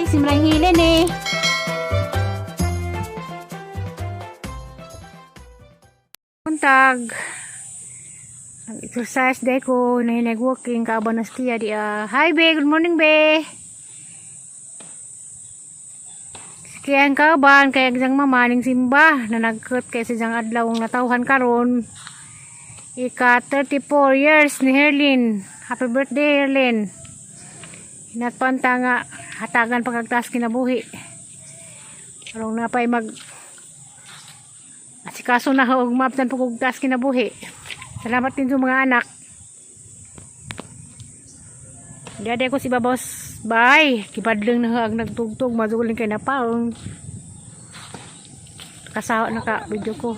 Simrang hilin eh. Buntag. Nag-exercise day ko, nahinag walking, kauban na siya di ah. Hi be, good morning be. Kaya ang kauban, kaya gisang mama ning simba, na nagkut kay sa siyang adlaw ang natawhan karon. Ika 34 years ni Herlin. Happy birthday, Herlin. Hinatpanta nga hatagan pagkagtas kinabuhi. Karong napay mag asikaso na og maabtan pagkagtas kinabuhi. Salamat din sa mga anak. Diade ko si Babos. Bye. Kibadlong na ang nagtugtog madulin kay napaong. Kasawa na ka video ko.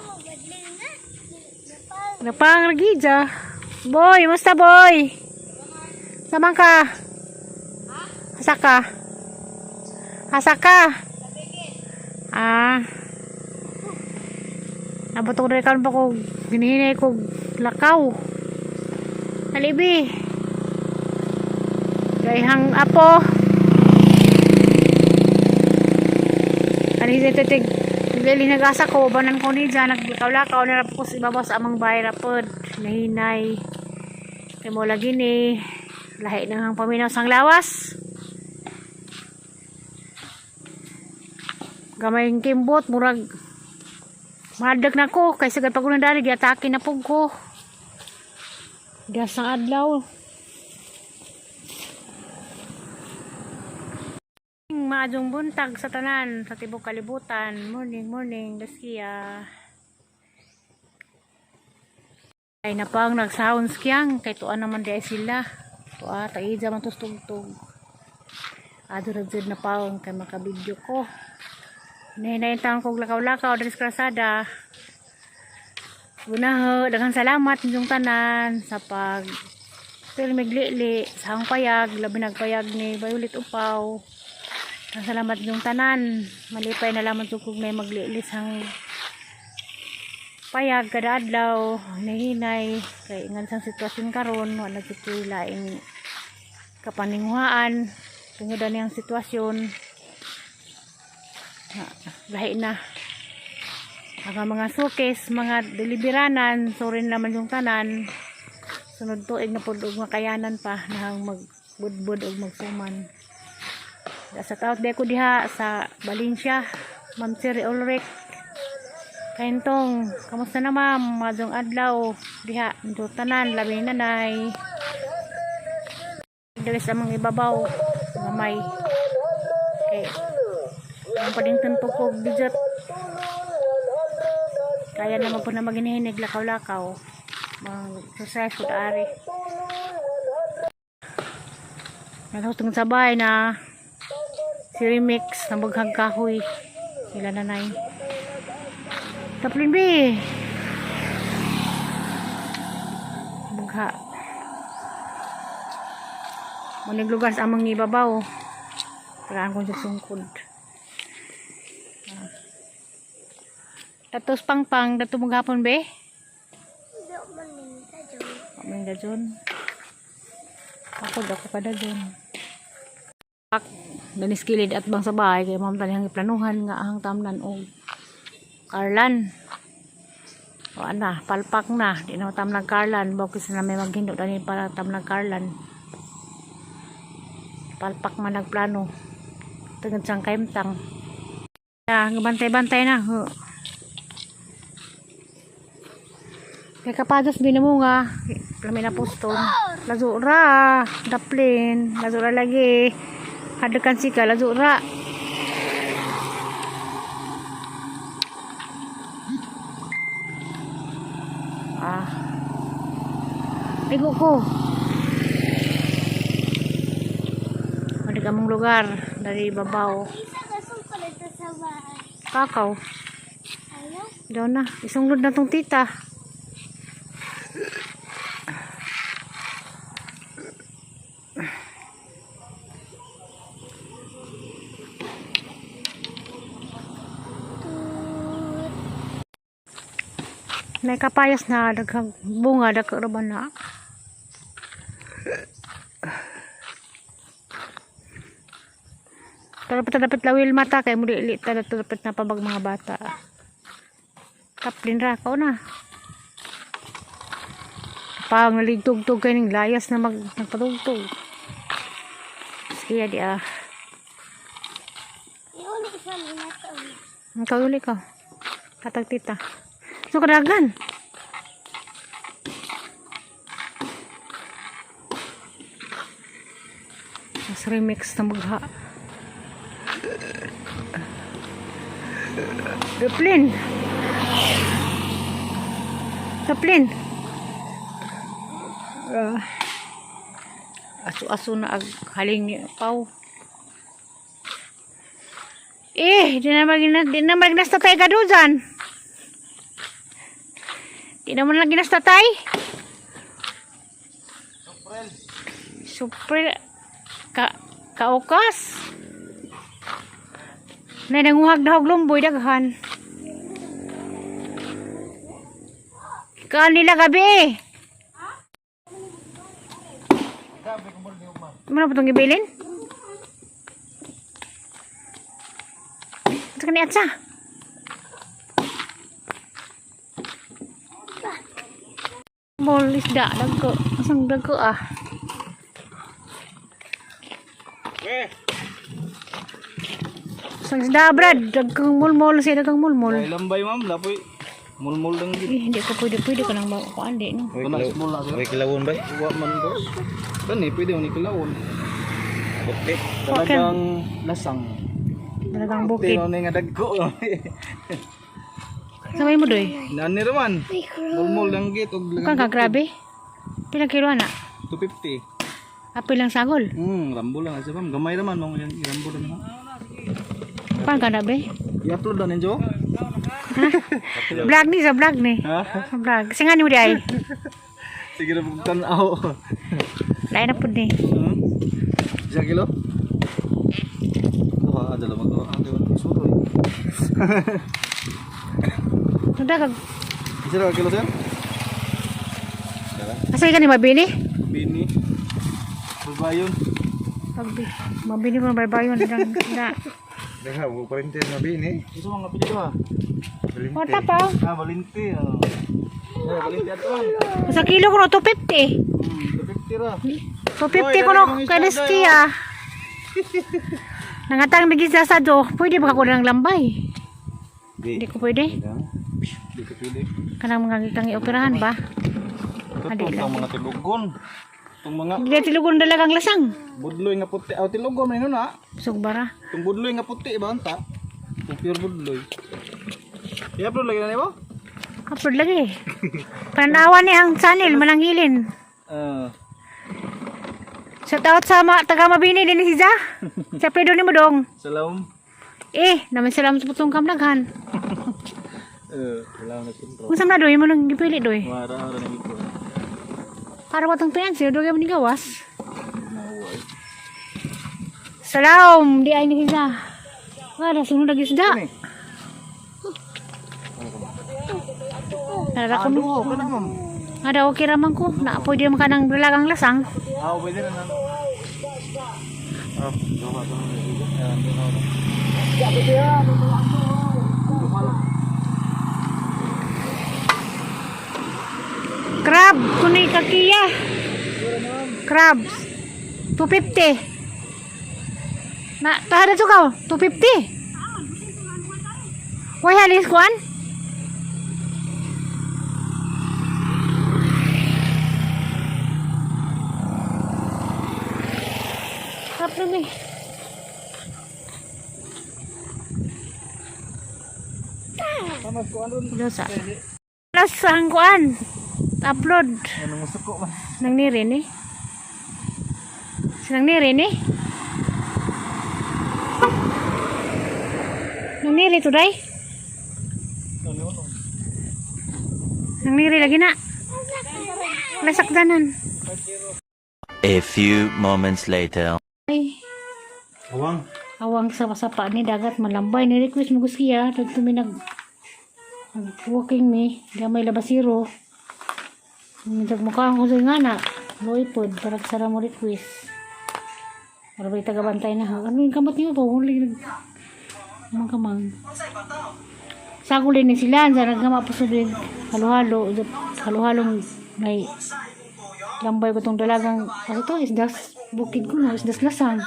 Napang lagi dya. Boy, musta boy? Samang ka? Asa ka? Asa ka? Ah. Nabot ko rin karon pa ko ginihinay ko lakaw. Alibi. Gayhang apo. Ani sa titig Lili nag-asa ko, banan ko ni dyan, naglakaw-lakaw, narap ko sa ibabaw sa amang bahay rapod, nahinay. Kay mo lagi ni, lahi nang ang paminaw sang lawas. Gamay ang kimbot, murag, madag na ko, kay sagad pag unang dali, giatake na pug ko. Diya sang adlaw. Maadjong buntag sa tanan sa tibok kalibutan. Morning, morning, gaskiya. Ay napang nagsounds kiyang kay tuan naman di ay sila. Tua taija man tos tugtog. Ado ra jud na paong kay makabidyo ko. Hinahinayin taon kog lakaw-lakaw diri sa kalsada. Gunaho, daghang salamat ninyong tanan sa pag pilmiglili sa akong payag, labi nagpayag ni Violet Upaw. Ang salamat yung tanan. Malipay na lamang kung may maglilis ang payag kada adlaw, nahinay kay ingan sang sitwasyon karon, wala jud koy laing kapaninguhaan tungod ani ang sitwasyon. Ha, lahi na ang mga sukis, mga deliberanan, sorry naman yung tanan. Sunod tuig na pud og makayanan pa nahang magbudbud og magsuman. Sa taot ko diha sa Valencia, Ma'am Siri Ulrich. Kahintong, kamusta na ma'am? Madong adlaw diha, ito tanan, labi nanay. Dili sa mga ibabaw, gamay. Okay. Ang padington po ko bijot. Kaya naman po na maginihinig lakaw-lakaw. Mga exercise ko ari. Natutong sabay na si Remix na baghang kahoy. Sila nanay. Taplin B. Bugha. Munig lugar sa amang ibabaw. Paraan ko sa sungkod. Tatos pangpang, dato maghapon be? Paminda dyan. Ako dako kada dyan. Pak, danis kilid at bang sa bahay kay ma'am tanihang iplanuhan nga ang tamnan og Karlan. O ana, palpak na. Di na tamnag Karlan. Bukis na may maghindo dani para tamnag Karlan. Palpak man nagplano. Tungod sang kaimtang. Ya, bantay-bantay na. Huh. Kay kapados binamunga, lami na poston. Lazura, daplin, lazura lagi. Hadakan sika lazura. Ah. Ligo ko. Manig among lugar dari babaw. Isa kasong pala ito sa bahay. Kakaw. Ayaw. Daw na. Isunglod na tong tita. Tut. May kapayas na daghang bunga dagko ra ba na. Pero pa dapat lawil mata kay muli li ta dapat na pabag mga bata. Kaplin ra kao na. Pang naligtugtog kay ning layas na mag nagpatugtog. Sige di ah. Iuli sa mga taon. Ang kauli ka. Katag tita. So kadagan. Mas remix na magha. Duplin. Duplin. Aso-aso na ag haling ni Pau. Eh, di na magnas tatay ka doon. Di naman lang ginas tatay. Super ka kaukas. Nay nanguhag dahog lumboy daghan. Kaan nila gabi eh. Ano ba itong gibilin? Ito ka ni Atsa. Mall isda, dagko. Asang dagko ah. Asang isda, Brad. Dagkang mulmol. Siya dagkang mulmol. Lambay ma'am, lapoy. Mulmul lang gid. Eh, hindi ko pwede. Pwede ko nang makuhaan di, no? Wala small na sila. May kilawon ba? Wa man boss. Kani pwede mo ni kilawon. Okay. Talagang lasang. Talagang bukid. Tino ni nga dagko. Sabay mo, doy. Nani raman. May crow. Mulmul lang gid og Mukhang ka, grabe. Pilang kilo na? 250. Apil lang sagol. Rambo lang asa ma'am. Gamay raman mong yung rambo lang ha. Paano ka na, be? I-upload na ninyo? Vlog ni, sa vlog ni. Ha? Sa vlog. Kasi nga ni mo di ay. Sige na pag tan-aw. Lain na po ni. Isa kilo? Duha, dalawa, duha. Ah, dalawa. Suroy. Nagda kag. Isa ra ka kilo sir? Asa ka ni mabili? Bini. Babayon. Pag mabili ko ng baybayon lang na. Dagha, wo 40 na bini. Isa mga pili ka. Kota pa. Ah, Valente. Oh. Oh, Valente ato man. Sa kilo ko no 250. 250 ra. 250 ko no kaniski ah. Nangatang bigis sa sado, pwede ba ako ng lambay? Di. Hindi ko pwede. Di ka pili. Kanang mga kang ioperahan ba? Ito ang mga tilugon. Itong mga Hindi na tilugon dalagang lasang. budloy nga puti. Aw, tilugon man yun na. Sugbara. Itong budloy nga puti ba anta? Itong pure budloy. I-upload lagi na nimo? Upload lagi. Pananawa ni ang channel, mananghilin. Ah, Shout out sa mga taga Mabini din si Za. Sa Pedro ni mo dong. salam. Eh, naman sila sa putong kamdaghan. Wala na sintro. Kung saan na doy mo nang gipili doy. Mara ra na ito. Para watang piyansi, doy mo ni gawas. Salam, di ay ni Za. Wala sunod lagi isda. Nara ko mo. Duha ka na ma'am. Ada okay raman ko. Na pwede man ka ng dalagang lasang. Ah, pwede na na. Ah, duha ka na. Ayan, duha ka. Crab, kunoy kakiya. Crabs. 250. Na, tahada to ka. 250. Why halis kuan? Crab na mi. Sa. Las ang kuan. Upload. Ano mo suko man? Nang nire ni. Sinang nire ni. Nang nire to day. Nang nire lagi na. Lasakdanan. A few moments later. Ay, Awang. awang sa sapa ni dagat malambay ni request mo guskiya tag tumi nag walking mi gamay labasiro. Nag mukha ko sa nga na. Loy pod para sara mo request. Para ba tagabantay na? Ano yung kamot niyo po? Huli nag mga kamang. Sagulin ni sila sa nagkama po sa halo-halo, halo-halong may lambay ko tong dalagang kasi to isdas bukid ko no, isdas lasang.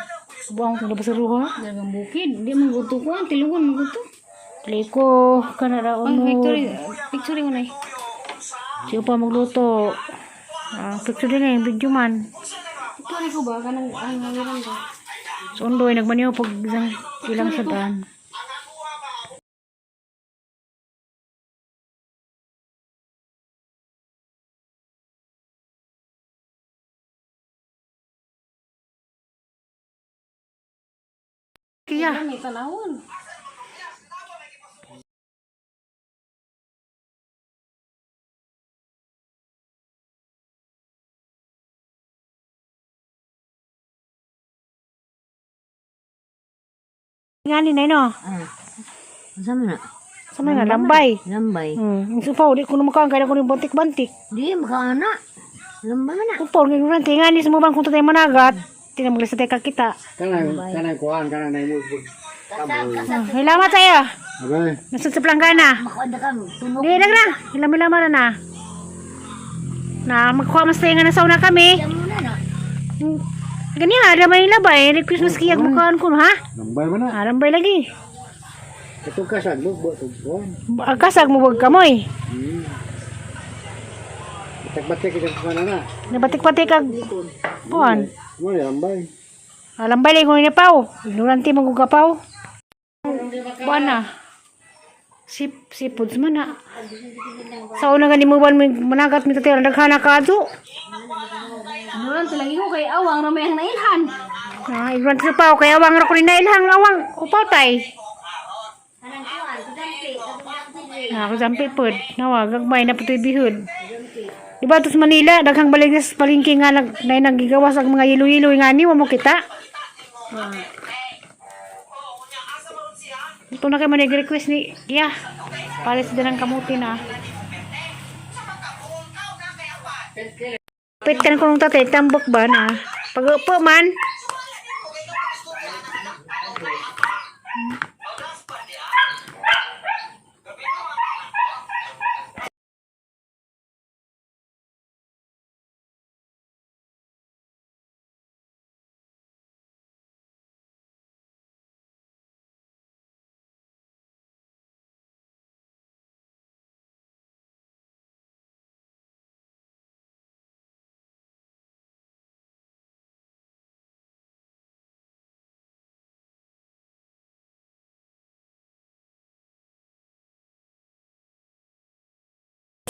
Buang tong labas sa ruha. Dalagang bukid. Di man guto ko. Ang tilugon man guto. Liko kanara Oh, ono. picture, picture mo na eh. Si upa magluto. Ah, picture din eh, video man. Picture ko ba? Kanang ang hangiran ba? So undoy nagmaniho pag isang ilang sa daan. Kaya, May tanawon. ngani na no. Unsa man na? Sa mga lambay. Lambay. Yung supaw, di ko na makaang kaya ko ng bantik-bantik. Di makaana. Lambay man na. Upaw, ngayon tingani sa mubang kung tatay managat. Tinamaglas sa teka kita. Kanang kanang kuan kanang nay mo. Ah, hilamat tayo. Abay. Nasa sa planggana. Makuanda ka tunog. Di, na. Hilam-hilama na na. Na, magkuha mas tayo nga na sauna kami. Muna na. Ganyan, ada may labay. Ni Christmas kiyag mukhaan ko, ha? Lambay man na. Arambay lagi. Katong kasag mo bo tong kuan. Kasag mo wag kamoy. Batik-batik kita kuan na. Nabatik-batik ag kuan. Mo ni lambay. Alambay lagi ko ni paw. Ignorante mo ko kapaw. Buwan na. Sip, seafoods man na. Sa una nga ni mo mo managat mi tatay daghana ka adto. Nuran talaga ko kay awang ramay ang nailhan. Ah, ignorante sa paw kay awang ra ko ni nailhang awang upaw tay. Kanang kuan, kudampi, katong Ah, ako sampi pod. Nawa gagmay na putoy bihod. Di ba tos Manila daghang baligtas palengke nga nag nay nagigawas ang mga yelo-yelo nga ni wa mo kita. Ito na kay man request ni yeah. Palis din ang kamuti na. Pit kan kunong tatay tambok ba na? Pag upo man.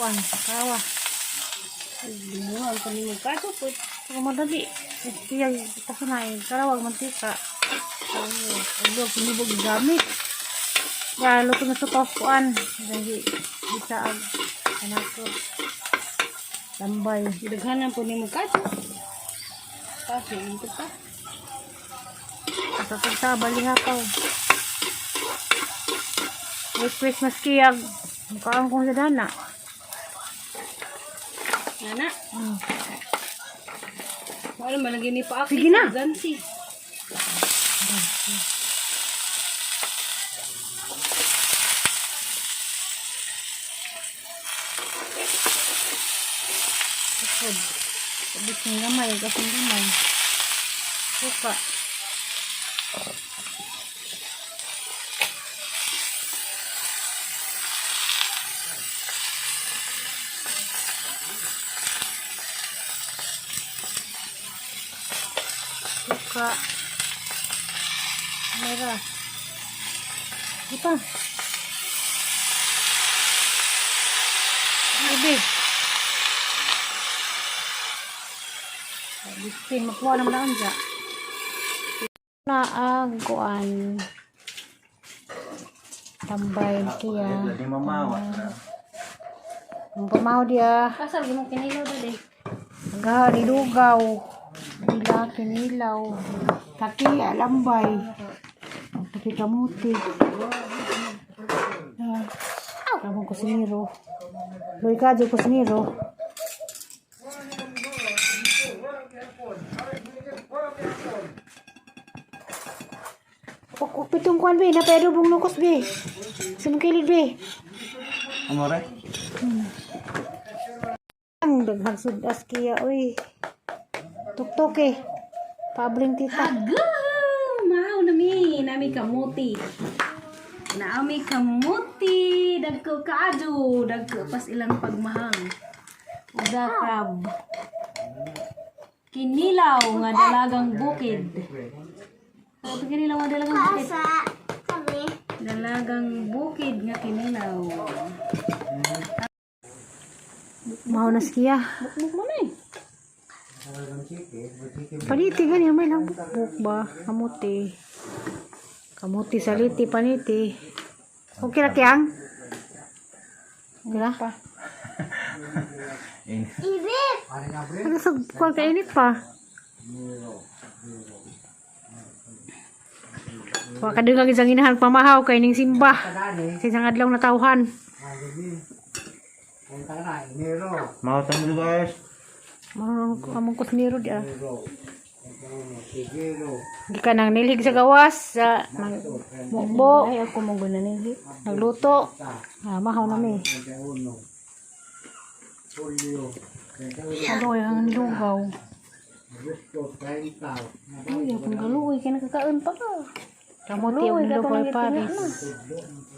Kuan, kawa. Limuhan pa nimo kaso po. Kung madali, kaya tasunay, karawag mantika. Ang sinibog gamit. Ya, luto na sa kuan. Lagi, bisa ang anak ko. Lambay. Daghanan po nimo kaso. Kaso ito pa. Sa pagsa, balihapaw. May Christmas kiyag. Mukhaan kong sa dana. Ana. Wala man lagi ni pa Sige na. Gansi. Tukod. Ubus ng gamay, kasing gamay. Suka. Suka. Mera. Di pa. Ibig. Bispin, makuha naman ang dya. Na ang kuan. Tambay kiya. Lagi mamawa. Ang pamaw diya. Kasal mo kinilaw dali. Aga, nilugaw. Dila, kinilaw. Taki, alambay. Taki kamuti. Ah, kamong kusiniro. Luy kadyo kusiniro. Og pitong kuan be, napay adobong lukos be. Sa mong kilid be. Amore? Ang daghang sudas kiya oy. Tuktok eh. Pabling tita. Agam! Mahaw nami, nami kamuti. Naami kamuti, dagko kaadyo, dagko pas ilang pagmahang. Uda crab. Kinilaw nga dalagang bukid. Ano kinilaw nga dalagang bukid? Sa kami. Dalagang bukid nga kinilaw. Mahaw na siya. Bukbuk mo na eh. Paniti gani may lang bukbuk ba? Kamuti. Kamuti saliti paniti. Okay ra kiyang? Okay ra? Pa. Ibig. Ano sa kuwan kainit pa? Wa kadungang isang inahan pamahaw kay ning simba. Sa isang adlaw na tawhan. Mga tamo guys. Marunong ko among kusniro di ah. Gikan nang nilhig sa gawas sa nang mukbo. Ay, ako mong gunanin. Nagluto. Ah, mahaw na mi. Ano ang nilugaw? Ay, akong galuoy kay nakakaon pa ka. Kamuti og Luoy ka nilugaw tong Paris. gitinga na.